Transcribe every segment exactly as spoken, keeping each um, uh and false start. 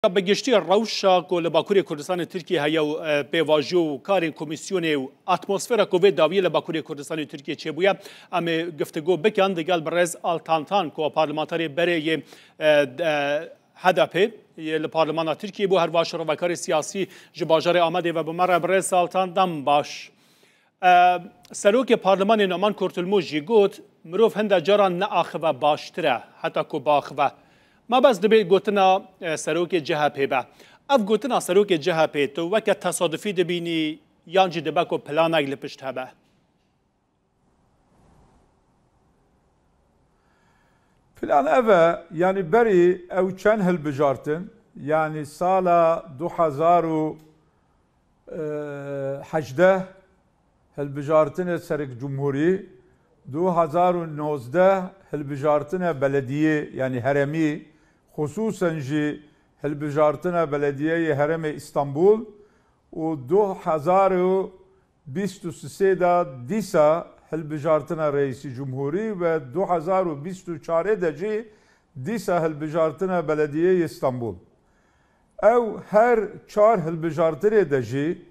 Bi giştî rewşa ku li Bakurê Kurdistanê Tirkiyê heye û, e, pêvajo û karên komîsyonê û atmosfera ku vê dawiyê li Bakurê Kurdistanê Tirkiyê çêbûye, em ê giftigo bikin digel birêz Altan Tan ku parlamenterê berê yê, e, d-, e, H D P yê li parlemana Tirkiyê bû, herva şirovekarê siyasî ji bajarê Amedê ve bi me re. Birêz Altan, dem baş. E, Serokê Parlemanê Numan Kurtulmuş jî got, mirov hinde caran neaxive baştir e, heta ku biaxive. Ma bes dibê gotina, e, serokê C H P be. Ev gotina serokê C H P tu weke tesadufî dibînî yan jî dibe ku planek li pişt hebe? Plan ev e, yanî berî ew çend hilbijartin, yanî sala du hezar û hejdeh hilbijartinê serek cumhurî, du hezar û nozdeh hilbijartinê belediyê, yanî heremî, xusûsen jî hilbijartina belediyeyê herêmê Îstanbul û du hezar û bîst û sisê de dîsa hilbijartina reîsî cumhurî ve du hezar û bîst û çarê de jî dîsa hilbijartina belediyeyê Îstanbul. Ew her çar hilbijartinê de jî,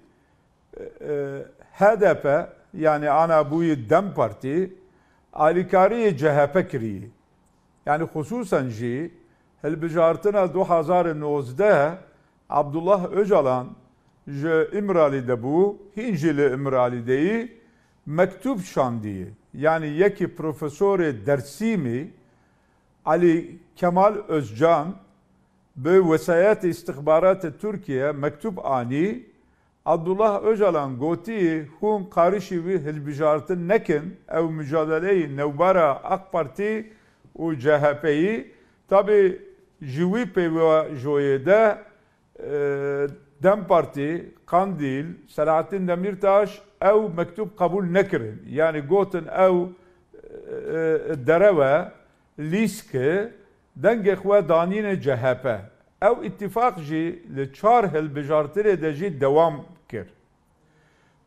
e, H D P, yanî ana bûyî DEM Partî, alîkariyê C H P kirî. Yanî xusûsen jî hilbijartina du hezar û nozdeh Abdullah Ocalan ji Îmralî de bû, hîn jî li Îmralî de yî, mektûb şandî. Yanî yekî profesorê Dersîmî, Elî Kemal Özcan, bi wesayetê îstixbaratê Tirkiye mektûb anî. Abdullah Ocalan gotî, hûn qarişî wî hilbijartin nekin, ew mucadeleyî newbera AK Partî û C H P'yî. Tabî ji wî pêvajoyê de, e, DEM Partî, Qandîl, Selahattin Demîrtaş ew mektûb qebûl nekirin. Yanî gotin ew, e, derew e, lîsk e, dengê xwe danîne C H P. Ew îtîfaq jî li çar hilbijartinê de jî dewam kir.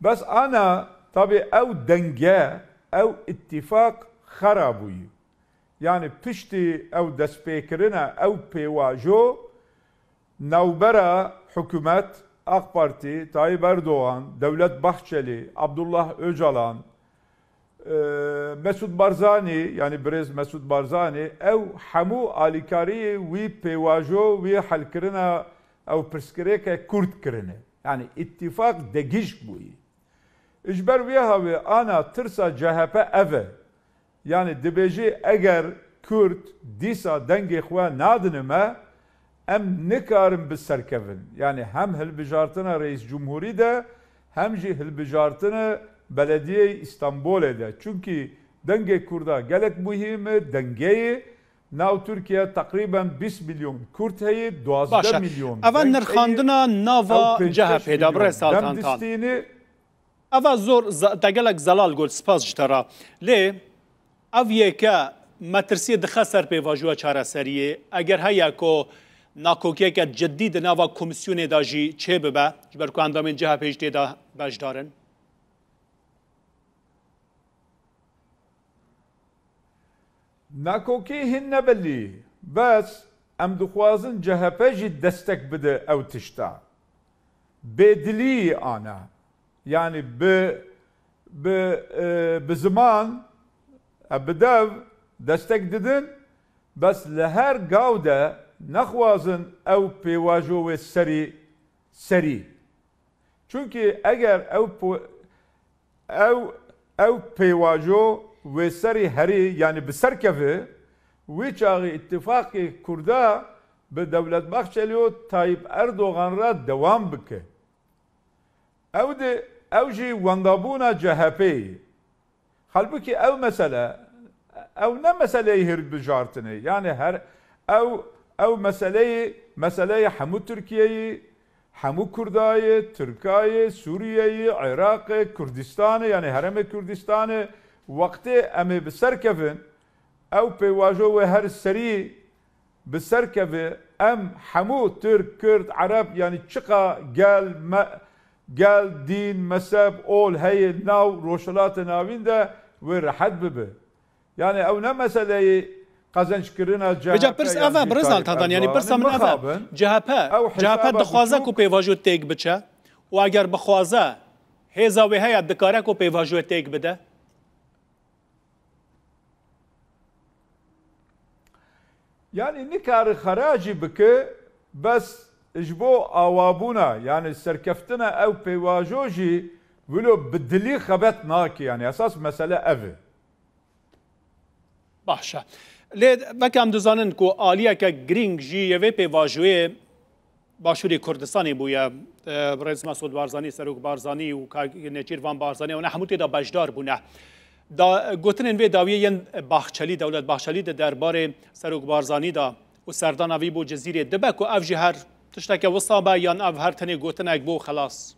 Bes ana, tabî ew denge, ew îtîfaq xera bûyî. Yanî piştî ew destpêkirine, ew pêvajo, navbera hikûmet, AK Partî, Tayyip Erdogan, Devlet Bahçeli, Abdullah Ocalan, e, Mesûd Barzanî, yanî birêz Mesûd Barzanî, ew hemû alîkariyê wî pêvajo, wî helkirina ew pirsgirêke kurt kirine. Yanî îtîfaq degîşk bûyî. Ji ber wê hawê ana tirsa C H P ev e. Yanî dibêjî eger Kurd dîsa dengê xwe nadine me, em nikarin bi ser kevin. Yanî hem hilbijartina Reîs Cumhurî de, hem jî hilbijartina Belediyeyê Îstanbulê de. Çunkî dengê Kurda gelek muhîm e, dengeyê nav Tirkiye teqrîben bîst milyon Kurd heye, Baş e. duwazdeh milyon Eva deng heye. nirxandina nava Ew pêncî şeş C H P'ê de milyon birêz Altan Tan. destîne. Eva zor ze-, te gelek zelal got, spas ji te re. Lê ev yeke metirsiyê dixe ser pêvajoya çareseriyê. Eger heye ku nakokiyeke cidî di nava komîsyonê de jî çêbibe, ji ber ku endamên C H P jî tê de beşdar in. Nakokî hin nebelî, bes em dixwazin C H P jî destek bide ew tişta. Bêdilî ana. Yanî bi, bi, e, bi ziman, e, bi dev destek didin, bes li her gav de nexwazin ew pêvajo wê serî, serî. Çunkî eger ew po-, ew, ew pêvajo wê serî herî, yanî bi ser keve, wî çaxî îtîfaqê Kurda bi Devlet Bahçeli û Tayyip Erdogan re dewam bike. Ew de, ew jî wendabûna C H P'yê. Halbûkî ew mesele, ew ne meseleyê hilbijartinê. Yanî her, ew, ew meseleyê, meseleyê hemû Tirkiyeyê, hemû Kurdayê, Tirkayê, Sûriyeyê, Iraqê, Kurdistanê, yanî Herêmê Kurdistanê, wextê em ê bi ser kevin, ew pêvajo wê her serî bi ser keve, em hemû Tirk, Kurd, Ereb, yanî çiqa gel, me-, gel, dîn, mezheb, ol heye nav Rojhilatê Navîn de wê rehet bibe. Yanî ew ne meseleyê qezençkirina Vêca C H P pirs yan ev e, jî Birêz Tayyip Altan, yanî Erdogan pirsa min ev e. Mixabin, C H P, ew C H P hesaba dixwaze biçûk ku pêvajo têk biçe û eger bixwaze, hêza wê heye, dikare ku pêvajoyê têk bide? Yanî nikare xera jî bike, bes ji bo awabûna, yanî serkeftina ew pêvajo jî wilo bi dilî xebet nake, yanî esas mesele ev e. Baş e. Lê weke em dizanin ku aliyeke girîng jî yê vê pêvajoyê Başûrê Kurdistanê bûye. E, Birêz Mesûd Barzanî, Serok Barzanî û Kak Nêçîrvan Barzanî, ewne hemû tê de beşdar bûne. Da, gotinên vê dawiyê yên Baxçelî, Dewlet Baxçelî di derbarê Serok Barzanî de û serdana vî bo Cizîrê dibe ku ev jî her tişteke wisa be yan ev her tenê gotinek bû xelas?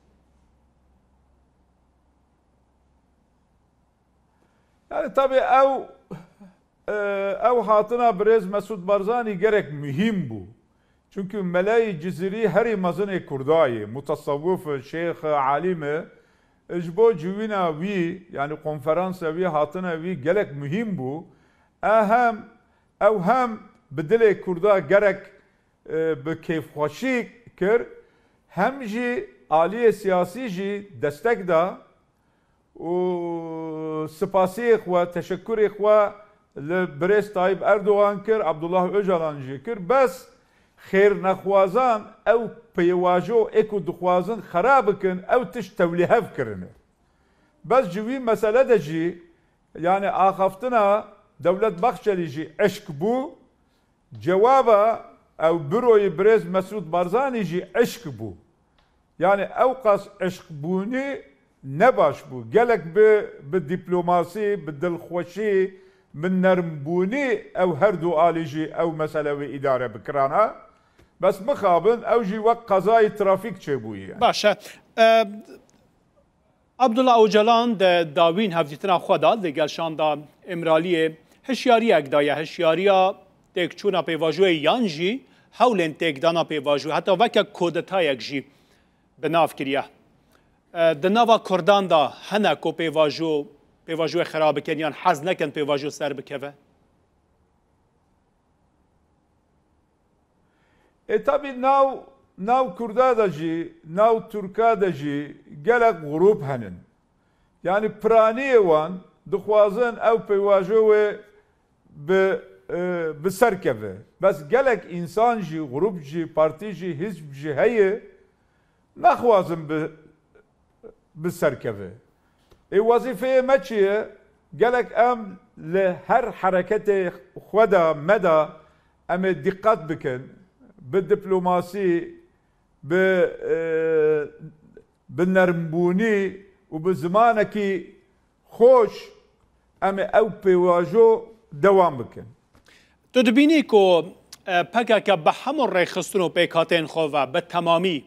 Yani tabii ew, e, ew hatina birêz Mesûd Barzanî gerek muhîm bû. Çünkü Meleyê Cizîrî herî mezinê Kurda ye, mutasewwif e, şêx e, alim e. E, ji bo ciwîna wî, yani konferansa wî, hatina wî gelek muhîm bû. E hem, ew hem bi dilê Kurda gerek, e, bi kêfxweşî kir, hem jî aliyê siyasî jî destek da. û spasiyê xwe, teşekurê xwe li birêz Tayyip Erdogan kir, Abdullah Ocalan jî kir. Bes xêrnexwazan ew pêvajo ê ku dixwazin xera bikin, ew tişt tewlîhev kirine. Bes ji wî mesele de jî, yani axaftina Dewlet Bahçelî jî eşk bû, cewaba ew büroyê birêz Mesûd Barzanî jî eşk bû. Yani ew qas eşqbûnî ne baş bû. Gelek bi, bi dîplomasî, bi dilxweşî, bi nermbûnî ew her du alî jî ew mesele wê îdare bikirana. Bes mixabin ew jî wek qezayê trafîk çêbûyî yani. Baş e. E, Abdullah Ocalan di dawîn hevdîtina xwe de li gel şanda Îmraliyê hişyariyek daye, hişyariya têkçûna pêvajoyê yan jî hewlên têkdana pêvajoyê, heta weke kodetayek jî bi nav kiriye. E, di nava Kurdan de hene ku pêvajo, pêvajoyê xera bikin yan hez nekin pêvajo ser bikeve? E, tabi nav, nav Kurda de jî, nav Turka de jî gelek grûp henin. Yani piraniyê wan dixwazin ew pêvajo wê bi, e, bi ser keve. Bes gelek însan jî, grûp jî, partî jî, hizb jî heye, naxwazin bi, bi ser keve. Ê wezîfeyê me çi ye? Gelek em li her hereketê xwe de, me de, em ê dîqet bikin. Bi diplomasî, bi, e, bi nermbûnî û bi zimanekî xweş em ê ew pêvajo dewam bikin. Tu dibînî ku, e, P K K bi hemû rêxistin û pêkhateyên xwe ve bi temamî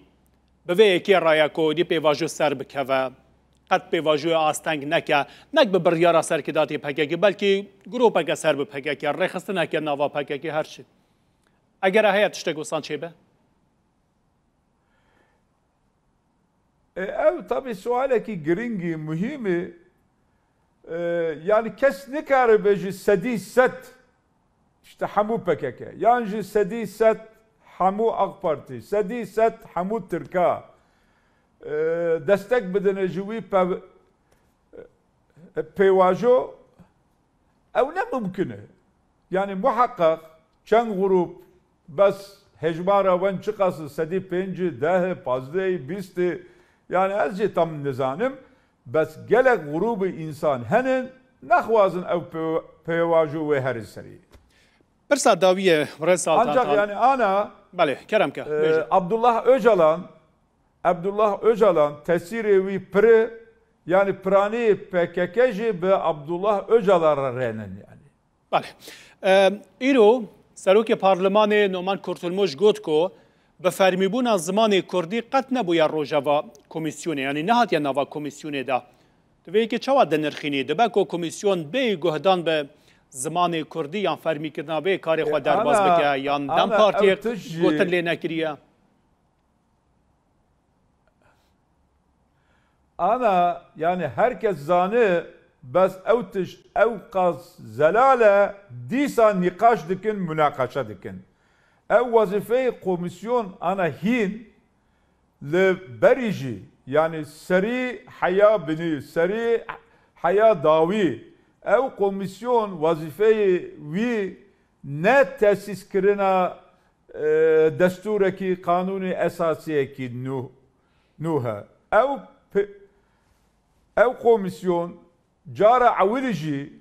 bi vê yekê re ye ku êdî pêvajo ser bikeve, qet pêvajoyê asteng neke, nek bi biryara serkirdeyê P K K, belkî grûpeke ser bi P K K, rêxistineke nava P K K, her çi. Eger heye tiştek wisan çêbe? E, ew tabi sualekî girîngî, muhîmî. E, yani kes nikare bêje sedî sed işte hemû P K K, yan jî sedî sed hemû AK Partî, sedî sed hemû Tirka, e, destek bidine ji wî pev-, e, pêvajo. Ew ne mumkin e. Yani muheqeq çend grûp, bes hejmara wen çiqas e, sedî pêncî, deh, pazdeh, bîst e. Yani ez jî tam nizanim. Bes gelek grûbî însan henin, nexwazin ew pê-, pêvajo wê herin serî. Pirsa dawiyê, Rêz Altan. Ancak yani ana, belê, kerem ke, e, bêje. Abdullah Ocalan, Abdullah Ocalan tesîrê wî pir e, yani piranî P K K jî bi Abdullah Ocalan re rênin yani. Belê. E, îro Serokê Parlemanê Noman Kurtulmuş got ku bi fermîbûna zimanê kurdî qet nebûye rojeva komîsyonê, yanî nehatiye nava komîsyonê de. Tu vê yekê çawa dinirxînî? Dibe ku komîsyon bêyî guhdan bi zimanê kurdî yan fermîkirina vê karê xwe derbas bike, yan DEM Partiyê gotin lê nekiriye? Ana, yani herkes zane Bes ew tişt ew qas zelal e, dîsa nîqaş dikin, munaqeşe dikin. Ew wezîfeyê komîsyon ana hîn li berî jî, yanî serî heya binî, serî heya dawî. Ew komîsyon wezîfeyê wî ne tesîskirina, e, destûrekî, qanûnê esasiyekî nû, nû he. Ew pe-, ew komîsyon cara ewilî jî,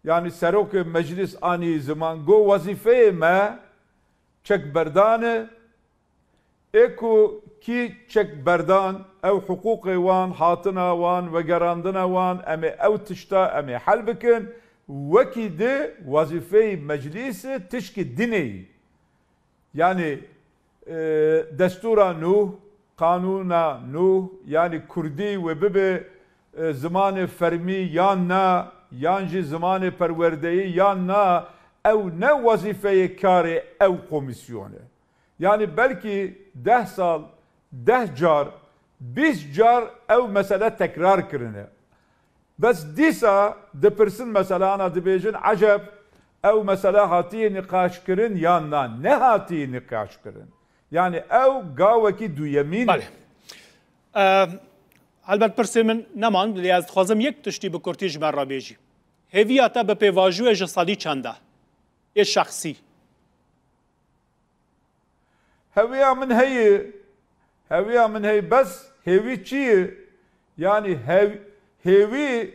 yanî serokê meclis anî ziman, got, wezîfeyê me çekberdan e, ê ku kî çekberdan, ew hiqûqê wan, hatina wan, vegerandina wan, em ê ew tişta em ê hel bikin, wekî di wezîfeyê meclîs e, tişkî dinê yî. Yanî, e, destûra nû, qanûna nû, yanî kurdî wê bibe, e, zimanê fermî yan na, yan jî zimanê perwerdeyî yan na, ew ne wezîfeyê karê ew komîsyon e. Yanî belkî deh sal, deh car, bîst car ew mesele tekrar kirine. Bes dîsa dipirsin mesela, ana dibêjin, eceb ew mesele hatiye nîqaşkirin yan na? Nehatiye nîqaşkirin. Yanî ew gawekî duyemîn e. Belê. Ehm, helbet pirsê min neman, lê ez dixwazim yek tiştî bi kurtî ji me re bêjî. Hêviya te bi pêvajoyê ji sedî çend e? Ê şexsî. Hêviya min heye, hêviya min heye, bes hêvî çi ye? Yanî hêv-, hêvî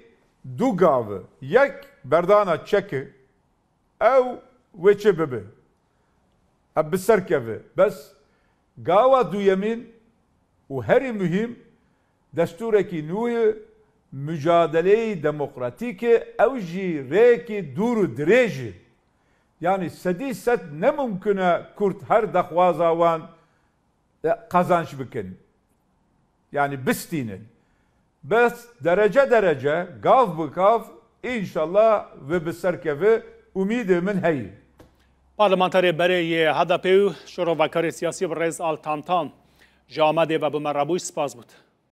du gav e. Yek berdana çek e, ew wê çi bibe? Ev bi ser keve. Bes gava duyemîn û herî muhîm, destûrekî nû ye, mucadeleyê demokratîk e, ew jî rêyekî dûr û dirêj e. Yanî sedî sed ne mumkin e Kurd her daxwaza wan, e, qazanç bikin. Yanî bistînin. Bes derece derece, gav bi gav, înşallah vê bi ser keve, umîdê min heye. Parlamenterê berê yê H D P û şorovakarê siyasî birêz Al Tantan ji Amedê ve bi me re bûy, spas bût.